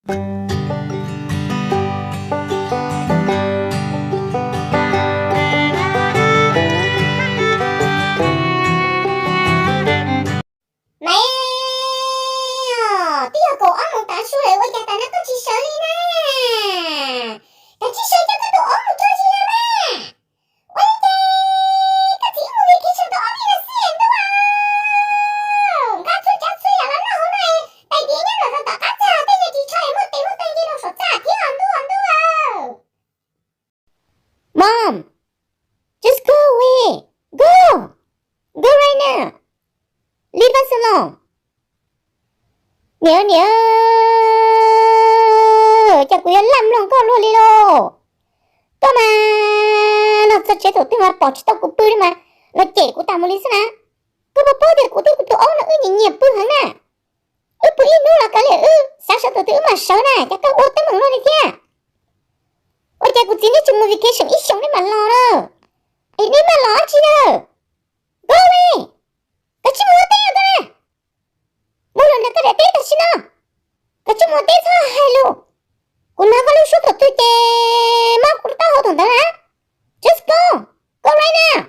Maiv, twb yog kaum ob moos tav su lawm ua cas tas no koj tsis sawv li na? Koj tsis sawv coj koj tus aub mus tso zis na mas. Ua li ces koj txiv mus vacation tau ob lub xwb ntuj. Nqa txhua tsav txhua yam los noj hauv no, tais diav nyob los rau tom qab txag tej niag ris tsho es muaj tes muaj taw nce rau saum txaj thiab ntuj ntuj. Mom, just go away. Go. Go right now. Leave us alone. Niam, niam, cas kuv yuav laj mloog koj luaj li lauj. Koj mas los txog tsev thaum twg mas pom tsis tau kuv pw li mas los cem kuv tas mus li xwb na. Koj puas paub tias kuv thiab kuv tus aub no wb nyiam nyiam pw heev na. Wb pw ib hnub los kav liam wb xav sawv thaum twg wb mam sawv na, cas koj ua teeb meem luaj li thiab. Ua cas kuv txiv neb tsis mus vacation ib xyoos neb mam los na? Es neb mam los dab tsi na? Go away. Koj tsis mus ua teb koj na. Mus los ntawm koj daim teb tam sim no. Koj tsis mus ua teb txhob hais lus. Kuv hnov koj lub suab thaum twg ces mob kuv lub taub hau thaum ntawd na. Just go. Go right now.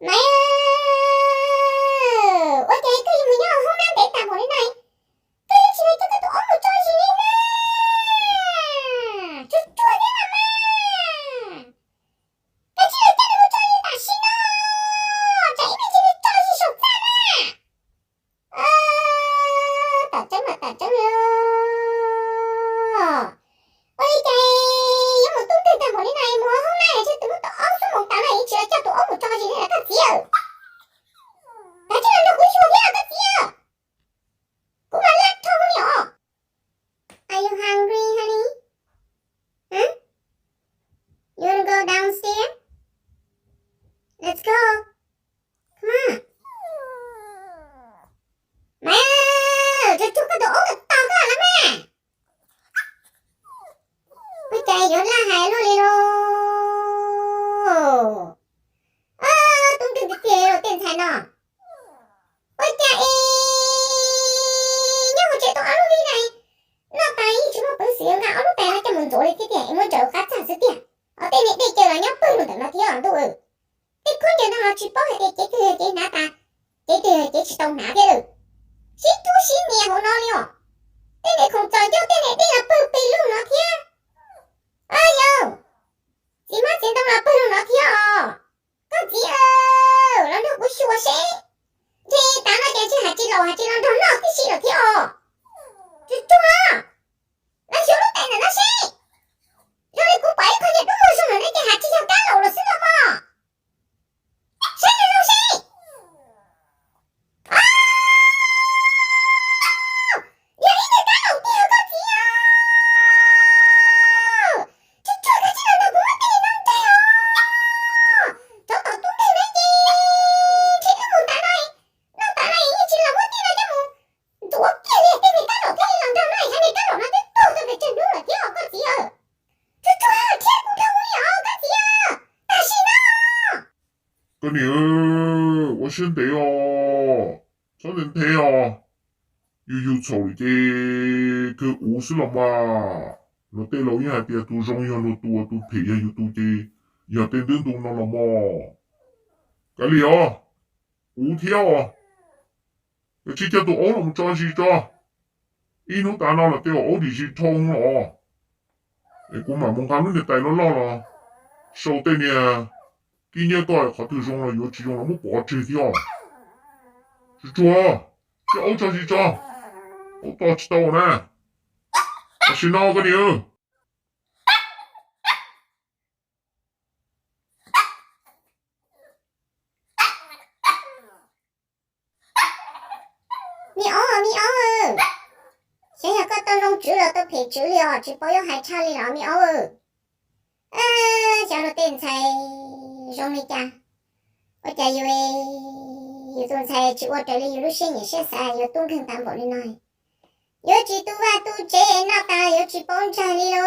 Maiv, ua cas koj yuav mus nyob hoob nab ntev tas npaum li no? Koj yuav tsis los coj koj tus aub mus tso zis li na? Tsuag tsuag thiab los mas. Koj tsis los coj nws mus tso zis tam sim no, tsam ib pliag tsis nws tso zis saum txaj na. Tam tseeb mas tam tseeb li. Ua li cas yuav mus tub twg tag npaum li no, mus hoob nab tsis tus muab tus aub xub moos tas no yeej tsis los coj tus aub mus tso zis li koj txiv. Koj tsis los nrog kuv xyuas thiab koj txiv. Kuv mas laj dhau li os. Are you hungry, honey? Huh? You wanna go downstairs? Let's go. Come on. Maiv, tsuag tsuag koj tus aub tos koj lawm mas. Ua cas yuav laj heev luaj li lauj. Tub nkeeg tiag tiag tej ntxhais no. Ua cas es nyob hauv tsev tau ob lub vij na, noj tas yeej tsis muaj peev xwm yuav nqa ob lub tais no coj mus ntxuav li thiab tiag, es muab ntsaws qab txag xwb tiag. Os, tej niag dej cawv los nyob pawg lug ntawm no thiab ntuj. Tej khaub ncaws no los tsis paub hais tias cev twg yog cev hnav tas, cev twg yog cev tsis tau hnav thiab lawm. Sib rub sib nias hauv no li os. Tej niag khoom txom ncauj tej niag dej los pawg pes lug no thiab. Yog, txiv hmab txiv ntoo los pawg lug no thiab os. Koj txiv, los nrog kuv xyuas seb. Ntshe tav no ces ntshe hais tsis laus hais tsis los nrog noj tib si lawm thiab os. Tsuag tsuag, los xyuas lub tais ntawm no seb. Zoo li kuv pom ib qho niag dub muag zoo lawm ne ces hais tsis yog kab laum los xwb los mog. Saib zoo zoo seb. Yog ib niag kab laum tiag koj txiv. Tsuag tsuag koj tsis los nrog kuv muab tej no nrhiav os. Rau tom tub nkeeg no ces ntshe wb mus tas no, noj tas no yeej tsis los muab tej no coj mus ntxuav kiag li. Tej niag kab laum thiaj li los nrog no, yog niag kab laum no twb tuag tau pes tsawg hnub lawm thiab os koj txiv. Tsuag tsuag, rhiab kuv dhau li os koj txiv. Tam sim no koj niam, ua siab ntev os, txhob nthe nthe os. Yus yus txhaum lawm ces kawg uv xwb los mas. Luag tej laus yeej hais tias tus zoo yog luag tus, tus phem yog yus tus ces yog tej ntu ntu no los mog. Kav liam os, uv thiab os. Koj tsis coj tus aub los tso zis tso. Ib hnub tas no los tej aub dim zis dhau los. Es kuv mam mus nqa lub niag tais loj loj los sau tej niag kib nyiab koj qhov twg zoo los yuav, tsis zoo los muab pov tseg thiab os. Tsuag tsuag, coj aub tso zis tso. Aub to tsis tau na. Tam sim no koj niam. Me aub, me aub, xyov yog koj tau zoo tswv los tau phem tswv li os, tsis paub yuav hais tshaj li los me aub. Xyov luag tej ntxhais zoo li cas, ua cas yus, yus tus ntxhais tsis ua raws li yus lub siab nyiam siab xav, yuav tub nkeeg tas npaum li no. Yuav tsis tu vaj tu tsev, noj tas yuav tsis paub ntsag li lauj.